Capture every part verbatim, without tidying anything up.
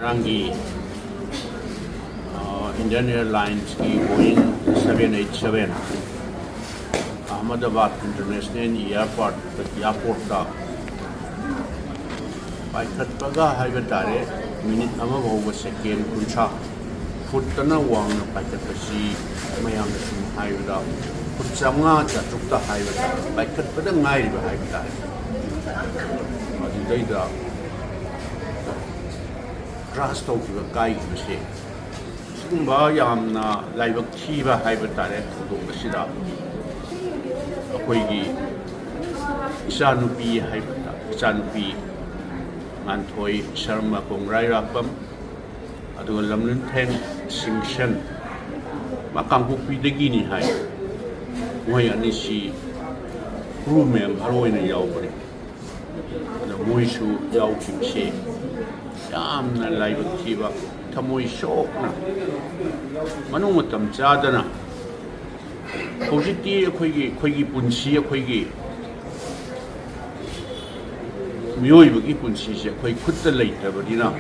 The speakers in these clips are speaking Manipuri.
ꯉꯔꯥꯡꯒꯤ ꯏꯟꯗꯤꯌꯟ ꯑꯦꯌꯔꯂꯥꯏꯟꯁꯀꯤ Boeing seven eight seven Ahmedabad international airport ꯑꯦꯌꯥꯔꯄꯣꯔꯠꯇ ꯄꯥꯏꯈꯠꯄꯒ ꯍꯥꯏꯕ ꯇꯥꯔꯦ, ꯃꯤꯅꯤꯠ ꯑꯃ ꯐꯥꯎꯕ ꯁꯦꯀꯦꯟ ꯀꯨꯟꯊ꯭ꯔꯥ ꯐꯨꯠꯇꯅ ꯋꯥꯡꯅ ꯄꯥꯏꯈꯠꯄꯁꯤ ꯃꯌꯥꯝꯅ ꯁꯨꯝ ꯍꯥꯏꯕꯗ ꯐꯨꯠ ꯆꯥꯝꯃꯉꯥ ꯆꯥꯇ꯭ꯔꯨꯛꯇ ꯍꯥꯏꯕ ꯇꯥꯔꯦ, ꯄꯥꯏꯈꯠꯄꯗ ꯉꯥꯏꯔꯤꯕ ꯍꯥꯏꯕ ꯇꯥꯔꯦ꯫ ꯑꯗꯨꯗꯩꯗ ꯀ꯭ꯔꯥꯁ ꯇꯧꯈꯤꯕ, ꯀꯥꯏꯈꯤꯕꯁꯦ, ꯁꯤꯒꯨꯝꯕ ꯌꯥꯝꯅ ꯂꯥꯏꯕꯛ ꯊꯤꯕ ꯍꯥꯏꯕ ꯇꯥꯔꯦ ꯊꯧꯗꯣꯛ ꯑꯁꯤꯗ ꯑꯩꯈꯣꯏꯒꯤ ꯏꯆꯥꯅꯨꯄꯤ ꯍꯥꯏꯕ ꯇꯥꯔꯦ, ꯏꯆꯥꯅꯨꯄꯤ ꯉꯥꯟꯊꯣꯏ ꯁꯔꯃ ꯀꯣꯡꯒ꯭ꯔꯥꯏꯔꯥꯛꯄꯝ, ꯑꯗꯨꯒ ꯂꯝꯂꯤꯟꯊꯦꯡ ꯁꯤꯡꯁꯟ, ꯃꯥ ꯀꯥꯡꯄꯣꯛꯄꯤꯗꯒꯤꯅꯤ ꯍꯥꯏ꯫ ꯃꯣꯏ ꯑꯅꯤꯁꯤ ꯀ꯭ꯔꯨ ꯃꯦꯝꯕꯔ ꯑꯣꯏꯅ ꯌꯥꯎꯕꯅꯤ꯫ ꯑꯗ ꯃꯣꯏꯁꯨ ꯌꯥꯎꯈꯤꯕꯁꯦ ꯌꯥꯝꯅ ꯂꯥꯏꯕꯛ ꯊꯤꯕ, ꯊꯃꯣꯏ ꯁꯣꯛꯅ, ꯃꯅꯨꯡ ꯃꯇꯝ ꯆꯥꯗꯅ, ꯍꯧꯖꯤꯛꯇꯤ ꯑꯩꯈꯣꯏꯒꯤ, ꯑꯩꯈꯣꯏꯒꯤ ꯄꯨꯟꯁꯤ, ꯑꯩꯈꯣꯏꯒꯤ ꯃꯤꯑꯣꯏꯕꯒꯤ ꯄꯨꯟꯁꯤꯁꯦ ꯑꯩꯈꯣꯏ ꯈꯨꯠꯇ ꯂꯩꯇꯕꯅꯤꯅ,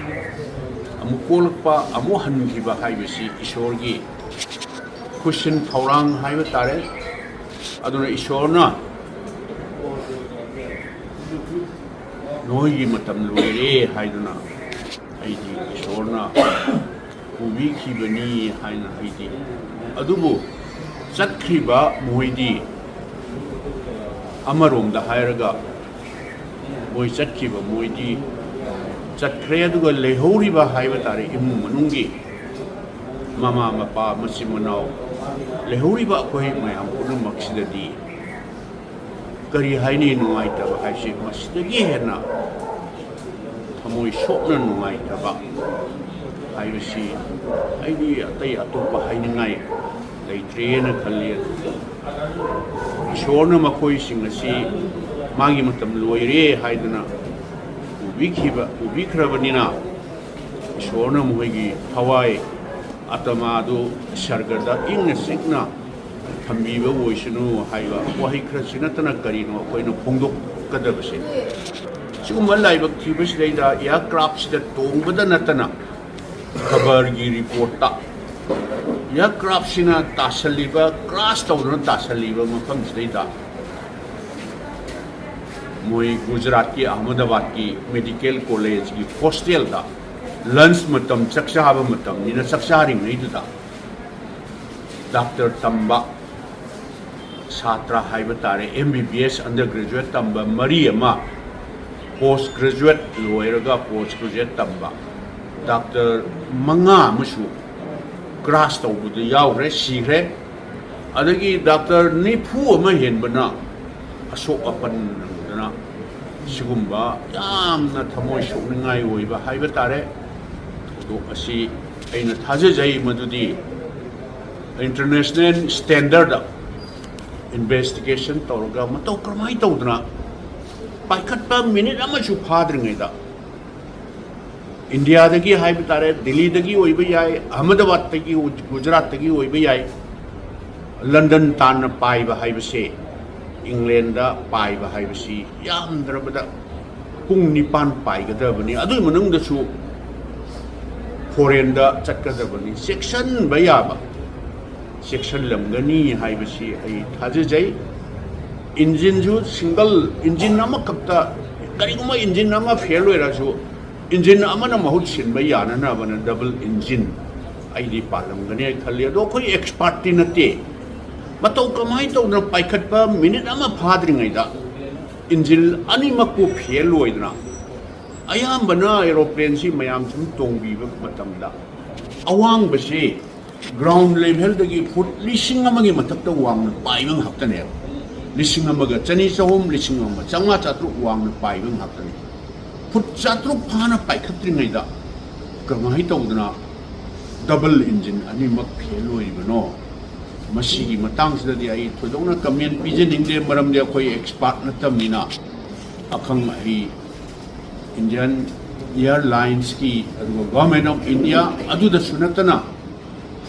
ꯑꯃꯨꯛ ꯄꯣꯛꯂꯛꯄ, ꯑꯃꯨꯛ ꯍꯟꯈꯤꯕ ꯍꯥꯏꯕꯁꯤ ꯏꯁꯣꯔꯒꯤ ꯈꯨꯠꯁꯤꯟ ꯊꯧꯔꯥꯡ ꯍꯥꯏꯕ ꯇꯥꯔꯦ꯫ ꯑꯗꯨꯅ ꯏꯁꯣꯔꯅ ꯅꯣꯏꯒꯤ ꯃꯇꯝ ꯂꯣꯏꯔꯦ ꯍꯥꯏꯗꯨꯅ ꯑꯩꯗꯤ ꯏꯁꯣꯔꯅ ꯄꯨꯕꯤꯈꯤꯕꯅꯤ ꯍꯥꯏꯅ ꯑꯩꯗꯤ, ꯑꯗꯨꯕꯨ ꯆꯠꯈ꯭ꯔꯤꯕ ꯃꯈꯣꯏꯗꯤ, ꯑꯃꯔꯣꯝꯗ ꯍꯥꯏꯔꯒ ꯃꯣꯏ ꯆꯠꯈꯤꯕ ꯃꯣꯏꯗꯤ ꯆꯠꯈ꯭ꯔꯦ, ꯑꯗꯨꯒ ꯂꯩꯍꯧꯔꯤꯕ ꯍꯥꯏꯕ ꯇꯥꯔꯦ ꯏꯃꯨꯡ ꯃꯅꯨꯡꯒꯤ ꯃꯃꯥ ꯃꯄꯥ ꯃꯆꯤꯟ ꯃꯅꯥꯎ ꯂꯩꯍꯧꯔꯤꯕ ꯑꯩꯈꯣꯏ ꯃꯌꯥꯝ ꯄꯨꯝꯅꯃꯛꯁꯤꯗꯗꯤ ꯀꯔꯤ ꯍꯥꯏꯅꯤ, ꯅꯨꯡꯉꯥꯏꯇꯕ ꯍꯥꯏꯁꯤ ꯃꯁꯤꯗꯒꯤ ꯍꯦꯟꯅ ꯊꯃꯣꯏ ꯁꯣꯛꯅ ꯅꯨꯡꯉꯥꯏꯇꯕ ꯍꯥꯏꯕꯁꯤ ꯑꯩꯗꯤ ꯑꯇꯩ ꯑꯇꯣꯞꯄ ꯍꯥꯏꯅꯤꯡꯉꯥꯏ ꯂꯩꯇ꯭ꯔꯦꯅ ꯈꯜꯂꯤ꯫ ꯏꯁꯣꯔꯅ ꯃꯈꯣꯏꯁꯤꯡ ꯑꯁꯤ ꯃꯥꯒꯤ ꯃꯇꯝ ꯂꯣꯏꯔꯦ ꯍꯥꯏꯗꯨꯅ ꯎꯕꯤꯈꯤꯕ, ꯎꯕꯤꯈ꯭ꯔꯕꯅꯤꯅ, ꯏꯁꯣꯔꯅ ꯃꯈꯣꯏꯒꯤ ꯊꯋꯥꯏ ꯑꯇꯃꯥꯗꯨ ꯁꯔꯒꯗ ꯏꯪꯅ ꯆꯤꯛꯅ ꯊꯝꯕꯤꯕ ꯑꯣꯏꯁꯅꯨ ꯍꯥꯏꯕ ꯋꯥꯍꯩ ꯈꯔꯁꯤ ꯅꯠꯇꯅ ꯀꯔꯤꯅꯣ ꯑꯩꯈꯣꯏꯅ ꯐꯣꯡꯗꯣꯛꯀꯗꯕꯁꯦ? ꯁꯤꯒꯨꯝꯕ ꯂꯥꯏꯕꯛ ꯊꯤꯕꯁꯤꯗꯩꯗ ꯑꯦꯌꯥꯔꯀ꯭ꯔꯥꯐꯁꯤꯗ ꯇꯣꯡꯕꯗ ꯅꯠꯇꯅ ꯈꯕꯔꯒꯤ ꯔꯤꯄꯣꯔꯠꯇ ꯑꯦꯌꯥꯔꯀ꯭ꯔꯥꯐꯁꯤꯅ ꯇꯥꯁꯜꯂꯤꯕ, ꯀ꯭ꯔꯥꯁ ꯇꯧꯗꯨꯅ ꯇꯥꯁꯜꯂꯤꯕ ꯃꯐꯝꯁꯤꯗꯩꯗ ꯃꯣꯏ ꯒꯨꯖꯔꯥꯠꯀꯤ ꯑꯍꯃꯗꯥꯕꯥꯗꯀꯤ ꯃꯦꯗꯤꯀꯦꯜ ꯀꯣꯂꯦꯖꯀꯤ ꯍꯣꯁꯇꯦꯜꯗ ꯂꯟꯁ ꯃꯇꯝ, ꯆꯥꯛ ꯆꯥꯕ ꯃꯇꯝꯅꯤꯅ ꯆꯥꯛ ꯆꯥꯔꯤꯉꯩꯗꯨꯗ ꯗꯥꯛꯇꯔ ꯇꯝꯕ ꯁꯥꯇ꯭ꯔ ꯍꯥꯏꯕ ꯇꯥꯔꯦ, ꯑꯦꯝ ꯕꯤ ꯕꯤ ꯑꯦꯁ ꯑꯟꯗꯔ ꯒ꯭ꯔꯦꯖꯨꯋꯦꯠ ꯇꯝꯕ ꯃꯔꯤ ꯑꯃ, ꯄꯣꯁ ꯒ꯭ꯔꯦꯖꯨꯋꯦꯠ ꯂꯣꯏꯔꯒ ꯄꯣꯁ ꯒ꯭ꯔꯦꯖꯨꯋꯦꯠ ꯇꯝꯕ ꯗꯥꯛꯇꯔ ꯃꯉꯥ ꯑꯃꯁꯨ ꯀ꯭ꯔꯥꯁ ꯇꯧꯕꯗ ꯌꯥꯎꯈ꯭ꯔꯦ, ꯁꯤꯈ꯭ꯔꯦ꯫ ꯑꯗꯒꯤ ꯗꯥꯛꯇꯔ ꯅꯤꯐꯨ ꯑꯃ ꯍꯦꯟꯕꯅ ꯑꯁꯣꯛ ꯑꯄꯟ ꯅꯪꯗꯅ ꯁꯤꯒꯨꯝꯕ ꯌꯥꯝꯅ ꯊꯃꯣꯏ ꯁꯣꯛꯅꯤꯡꯉꯥꯏ ꯑꯣꯏꯕ ꯍꯥꯏꯕ ꯇꯥꯔꯦ ꯊꯧꯗꯣꯛ ꯑꯁꯤ ꯑꯩꯅ ꯊꯥꯖꯖꯩ ꯃꯗꯨꯗꯤ ꯏꯟꯇꯔꯅꯦꯁꯅꯦꯜ ꯁ꯭ꯇꯦꯟꯗꯔꯗ ꯏꯟꯚꯦꯁꯇꯤꯒꯦꯁꯟ ꯇꯧꯔꯒ ꯃꯇꯧ ꯀꯔꯝꯍꯥꯏꯅ ꯇꯧꯗꯅ ꯄꯥꯏꯈꯠꯄ ꯃꯤꯅꯤꯠ ꯑꯃꯁꯨ ꯐꯥꯗ꯭ꯔꯤꯉꯩꯗ ꯏꯟꯗꯤꯌꯥꯗꯒꯤ ꯍꯥꯏꯕ ꯇꯥꯔꯦ, ꯗꯤꯜꯂꯤꯗꯒꯤ ꯑꯣꯏꯕ ꯌꯥꯏ, ꯑꯍꯃꯗꯥꯕꯥꯗꯇꯒꯤ, ꯒꯨꯖꯔꯥꯠꯇꯒꯤ ꯑꯣꯏꯕ ꯌꯥꯏ, ꯂꯟꯗꯟ ꯇꯥꯟꯅ ꯄꯥꯏꯕ ꯍꯥꯏꯕꯁꯦ, ꯏꯪꯂꯦꯟꯗ ꯄꯥꯏꯕ ꯍꯥꯏꯕꯁꯤ ꯌꯥꯝꯗ꯭ꯔꯕꯗ ꯄꯨꯡ ꯅꯤꯄꯥꯟ ꯄꯥꯏꯒꯗꯕꯅꯤ꯫ ꯑꯗꯨꯒꯤ ꯃꯅꯨꯡꯗꯁꯨ ꯐꯣꯔꯦꯟꯗ ꯆꯠꯀꯗꯕꯅꯤ꯫ ꯆꯦꯛꯁꯤꯟꯕ ꯌꯥꯕ ꯆꯦꯛꯁꯤꯜꯂꯝꯒꯅꯤ ꯍꯥꯏꯕꯁꯤ ꯑꯩ ꯊꯥꯖꯖꯩ꯫ ꯏꯟꯖꯤꯟꯁꯨ ꯁꯤꯡꯒꯜ ꯏꯟꯖꯤꯟ ꯑꯃꯈꯛꯇ, ꯀꯔꯤꯒꯨꯝꯕ ꯏꯟꯖꯤꯟ ꯑꯃ ꯐꯦꯜ ꯑꯣꯏꯔꯁꯨ ꯏꯟꯖꯤꯟ ꯑꯃꯅ ꯃꯍꯨꯠ ꯁꯤꯟꯕ ꯌꯥꯅꯅꯕꯅ ꯗꯕꯜ ꯏꯟꯖꯤꯟ ꯑꯩꯗꯤ ꯄꯥꯜꯂꯝꯒꯅꯤ ꯍꯥꯏꯅ ꯈꯜꯂꯤ꯫ ꯑꯗꯣ ꯑꯩꯈꯣꯏ ꯑꯦꯛꯁꯄꯥꯔꯠꯇꯤ ꯅꯠꯇꯦ꯫ ꯃꯇꯧ ꯀꯃꯥꯏꯅ ꯇꯧꯗꯅ ꯄꯥꯏꯈꯠꯄ ꯃꯤꯅꯤꯠ ꯑꯃ ꯐꯥꯗ꯭ꯔꯤꯉꯩꯗ ꯏꯟꯖꯤꯟ ꯑꯅꯤꯃꯛꯄꯨ ꯐꯦꯜ ꯑꯣꯏꯗꯅ, ꯑꯌꯥꯝꯕꯅ ꯑꯦꯔꯣꯄ꯭ꯂꯦꯟꯁꯤ ꯃꯌꯥꯝ ꯁꯨꯝ ꯇꯣꯡꯕꯤꯕ ꯃꯇꯝꯗ ꯑꯋꯥꯡꯕꯁꯤ ꯒ꯭ꯔꯥꯎꯟ ꯂꯦꯚꯦꯜꯗꯒꯤ ꯐꯨꯠ ꯂꯤꯁꯤꯡ ꯑꯃꯒꯤ ꯃꯊꯛꯇ ꯋꯥꯡꯅ ꯄꯥꯏꯕ ꯉꯥꯛꯇꯅꯦꯕ꯫ ꯂꯤꯁꯤꯡ ꯑꯃꯒ ꯆꯅꯤ ꯆꯍꯨꯝ, ꯂꯤꯁꯤꯡ ꯑꯃ ꯆꯥꯝꯃꯉꯥ ꯆꯥꯇ꯭ꯔꯨꯛ ꯋꯥꯡꯅ ꯄꯥꯏꯕ ꯉꯥꯛꯇꯅꯤ꯫ ꯐꯨꯠ ꯆꯥꯇ꯭ꯔꯨꯛ ꯐꯥꯅ ꯄꯥꯏꯈꯠꯇ꯭ꯔꯤꯉꯩꯗ ꯀꯃꯥꯏꯅ ꯇꯧꯗꯅ ꯗꯕꯜ ꯏꯟꯖꯤꯟ ꯑꯅꯤꯃꯛ ꯐꯦꯜ ꯑꯣꯏꯔꯤꯕꯅꯣ? ꯃꯁꯤꯒꯤ ꯃꯇꯥꯡꯁꯤꯗꯗꯤ ꯑꯩ ꯊꯣꯏꯗꯣꯛꯅ ꯀꯃꯦꯟ ꯄꯤꯖꯅꯤꯡꯗꯦ, ꯃꯔꯝꯗꯤ ꯑꯩꯈꯣꯏ ꯑꯦꯛꯁꯄꯥꯔꯠ ꯅꯠꯇꯕꯅꯤꯅ꯫ ꯑꯈꯪ ꯑꯍꯩ ꯏꯟꯗꯤꯌꯥꯟ ꯑꯦꯌꯥꯔꯂꯥꯏꯟꯁꯀꯤ, ꯑꯗꯨꯒ ꯒꯣꯔꯃꯦꯟ ꯑꯣꯐ ꯏꯟꯗꯤꯌꯥ, ꯑꯗꯨꯗꯁꯨ ꯅꯠꯇꯅ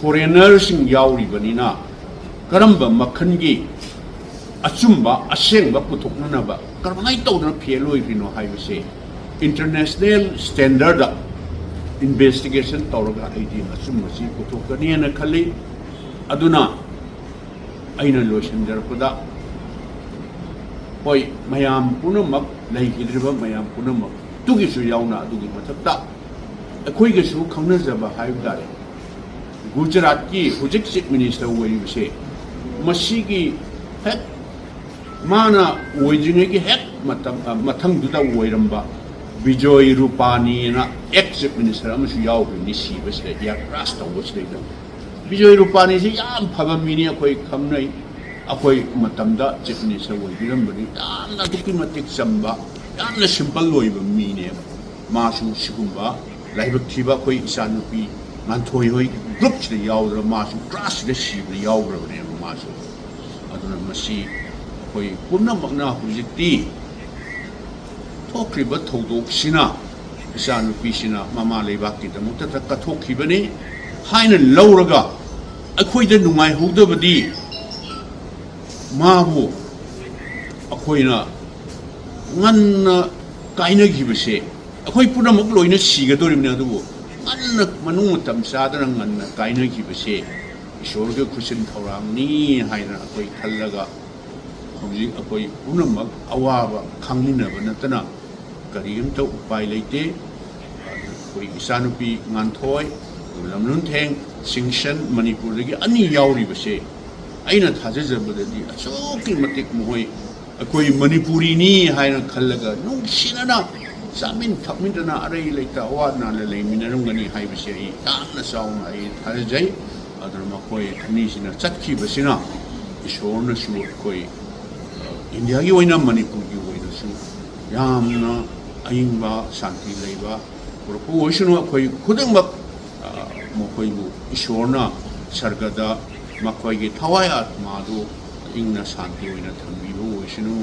ꯐꯣꯔꯦꯅꯔꯁꯤꯡ ꯌꯥꯎꯔꯤꯕꯅꯤꯅ ꯀꯔꯝꯕ ꯃꯈꯜꯒꯤ ꯑꯆꯨꯝꯕ ꯑꯁꯦꯡꯕ ꯄꯨꯊꯣꯛꯅꯅꯕ ꯀꯔꯝꯍꯥꯏꯅ ꯇꯧꯗꯅ ꯐꯦꯜ ꯑꯣꯏꯈ꯭ꯔꯤꯅꯣ ꯍꯥꯏꯕꯁꯦ international standard ꯗ investigation ꯇꯧꯔꯒ ꯑꯩꯗꯤ ꯑꯆꯨꯝꯕꯁꯤ ꯄꯨꯊꯣꯛꯀꯅꯤꯅ ꯈꯜꯂꯤ꯫ ꯑꯗꯨꯅ ꯑꯩꯅ ꯂꯣꯏꯁꯤꯟꯖꯔꯛꯄꯗ, ꯍꯣꯏ, ꯃꯌꯥꯝ ꯄꯨꯝꯅꯃꯛ, ꯂꯩꯈꯤꯗ꯭ꯔꯤꯕ ꯃꯌꯥꯝ ꯄꯨꯝꯅꯃꯛꯇꯨꯒꯤꯁꯨ ꯌꯥꯎꯅ, ꯑꯗꯨꯒꯤ ꯃꯊꯛꯇ ꯑꯩꯈꯣꯏꯒꯁꯨ ꯈꯪꯅꯖꯕ ꯍꯥꯏꯕ ꯇꯥꯔꯦ, ꯒꯨꯖꯔꯥꯠꯀꯤ ꯍꯧꯖꯤꯛ ꯆꯤꯐ ꯃꯤꯅꯤꯁꯇꯔ ꯑꯣꯏꯔꯤꯕꯁꯦ, ꯃꯁꯤꯒꯤ ꯍꯦꯛ ꯃꯥꯅ ꯑꯣꯏꯗ꯭ꯔꯤꯉꯩꯒꯤ ꯍꯦꯛ ꯃꯇꯝ, ꯑ, ꯃꯊꯪꯗꯨꯗ ꯑꯣꯏꯔꯝꯕ ꯕꯤꯖꯣꯏ ꯔꯨꯄꯥꯅꯤꯅ ꯑꯦꯛꯁ ꯆꯤꯐ ꯃꯤꯅꯤꯁꯇꯔ ꯑꯃꯁꯨ ꯌꯥꯎꯈ꯭ꯔꯤꯅꯤ ꯁꯤꯕꯁꯤꯗ, ꯏꯌꯥꯔ ꯀ꯭ꯔꯥꯁ ꯇꯧꯕꯁꯤꯗꯩꯗ꯫ ꯕꯤꯖꯣꯏ ꯔꯨꯄꯥꯅꯤꯁꯤ ꯌꯥꯝ ꯐꯕ ꯃꯤꯅꯤ, ꯑꯩꯈꯣꯏ ꯈꯪꯅꯩ꯫ ꯑꯩꯈꯣꯏ ꯃꯇꯝꯗ ꯆꯤꯐ ꯃꯤꯅꯤꯁꯇꯔ ꯑꯣꯏꯕꯤꯔꯝꯕꯅꯤ꯫ ꯌꯥꯝꯅ ꯑꯗꯨꯛꯀꯤ ꯃꯇꯤꯛ ꯆꯝꯕ, ꯌꯥꯝꯅ ꯁꯤꯝꯄꯜ ꯑꯣꯏꯕ ꯃꯤꯅꯦꯕ꯫ ꯃꯥꯁꯨ ꯁꯤꯒꯨꯝꯕ ꯂꯥꯏꯕꯛ ꯊꯤꯕ ꯑꯩꯈꯣꯏ ꯏꯆꯥꯅꯨꯄꯤ ꯉꯥꯟꯊꯣꯏ ꯍꯣꯏ ꯒ꯭ꯔꯨꯞꯁꯤꯗ ꯌꯥꯎꯗꯅ ꯃꯥꯁꯨ ꯀ꯭ꯔꯥꯁꯁꯤꯗ ꯁꯤꯕꯗ ꯌꯥꯎꯈ꯭ꯔꯕꯅꯦꯕ ꯃꯥꯁꯨ꯫ ꯑꯗꯨꯅ ꯃꯁꯤ ꯑꯩꯈꯣꯏ ꯄꯨꯝꯅꯃꯛꯅ ꯍꯧꯖꯤꯛꯇꯤ ꯊꯣꯛꯈ꯭ꯔꯤꯕ ꯊꯧꯗꯣꯛꯁꯤꯅ ꯏꯆꯥꯅꯨꯄꯤꯁꯤꯅ ꯃꯃꯥ ꯂꯩꯕꯥꯛꯀꯤꯗꯃꯛꯇ ꯀꯠꯊꯣꯛꯈꯤꯕꯅꯤ ꯍꯥꯏꯅ ꯂꯧꯔꯒ ꯑꯩꯈꯣꯏꯗ ꯅꯨꯡꯉꯥꯏꯍꯧꯗꯕꯗꯤ ꯃꯥꯕꯨ ꯑꯩꯈꯣꯏꯅ ꯉꯟꯅ ꯀꯥꯏꯅꯈꯤꯕꯁꯦ, ꯑꯩꯈꯣꯏ ꯄꯨꯝꯅꯃꯛ ꯂꯣꯏꯅ ꯁꯤꯒꯗꯧꯔꯤꯕꯅꯤ, ꯑꯗꯨꯕꯨ ꯉꯟꯅ, ꯃꯅꯨꯡ ꯃꯇꯝ ꯆꯥꯗꯅ ꯉꯟꯅ ꯀꯥꯏꯅꯈꯤꯕꯁꯦ ꯏꯁꯣꯔꯒꯤ ꯈꯨꯠꯁꯤꯟ ꯊꯧꯔꯥꯡꯅꯤ ꯍꯥꯏꯅ ꯑꯩꯈꯣꯏ ꯈꯜꯂꯒ ꯍꯧꯖꯤꯛ ꯑꯩꯈꯣꯏ ꯄꯨꯝꯅꯃꯛ ꯑꯋꯥꯕ ꯈꯪꯃꯤꯟꯅꯕ ꯅꯠꯇꯅ ꯀꯔꯤꯝꯇ ꯎꯄꯥꯏ ꯂꯩꯇꯦ꯫ ꯑꯩꯈꯣꯏ ꯏꯆꯥꯅꯨꯄꯤ ꯉꯥꯟꯊꯣꯏ, ꯂꯝꯂꯨꯟꯊꯦꯡ, ꯁꯤꯡꯁꯟ, ꯃꯅꯤꯄꯨꯔꯗꯒꯤ ꯑꯅꯤ ꯌꯥꯎꯔꯤꯕꯁꯦ, ꯑꯩꯅ ꯊꯥꯖꯖꯕꯗꯗꯤ ꯑꯁꯨꯛꯀꯤ ꯃꯇꯤꯛ ꯃꯈꯣꯏ ꯑꯩꯈꯣꯏ ꯃꯅꯤꯄꯨꯔꯤꯅꯤ ꯍꯥꯏꯅ ꯈꯜꯂꯒ ꯅꯨꯡꯁꯤꯅꯅ ꯆꯥꯃꯤꯟ ꯊꯛꯃꯤꯟꯅꯗꯅ ꯑꯔꯩ ꯂꯩꯇ ꯑꯋꯥ ꯑꯅꯥꯗ ꯂꯩꯃꯤꯟꯅꯔꯝꯒꯅꯤ ꯍꯥꯏꯕꯁꯦ ꯑꯩ ꯌꯥꯝꯅ ꯆꯥꯎꯅ ꯑꯩ ꯊꯥꯖꯖꯩ꯫ ꯑꯗꯨꯅ ꯃꯈꯣꯏ ꯑꯅꯤꯁꯤꯅ ꯆꯠꯈꯤꯕꯁꯤꯅ ꯏꯁꯣꯔꯅꯁꯨ ꯑꯩꯈꯣꯏ, ꯑ, ꯏꯟꯗꯤꯌꯥꯒꯤ ꯑꯣꯏꯅ, ꯃꯅꯤꯄꯨꯔꯒꯤ ꯑꯣꯏꯅꯁꯨ ꯌꯥꯝꯅ ꯑꯏꯪꯕ, ꯁꯥꯟꯇꯤ ꯂꯩꯕ ꯄꯨꯔꯛꯄ ꯑꯣꯏꯁꯅꯨ꯫ ꯑꯩꯈꯣꯏ ꯈꯨꯗꯤꯡꯃꯛ, ꯑ, ꯃꯈꯣꯏꯕꯨ ꯏꯁꯣꯔꯅ ꯁꯔꯒꯗ ꯃꯈꯣꯏꯒꯤ ꯊꯋꯥꯏ ꯑꯥꯠꯃꯥꯗꯨ ꯏꯪꯅ ꯁꯥꯟꯇꯤ ꯑꯣꯏꯅ ꯊꯝꯕꯤꯕ ꯑꯣꯏꯁꯅꯨ꯫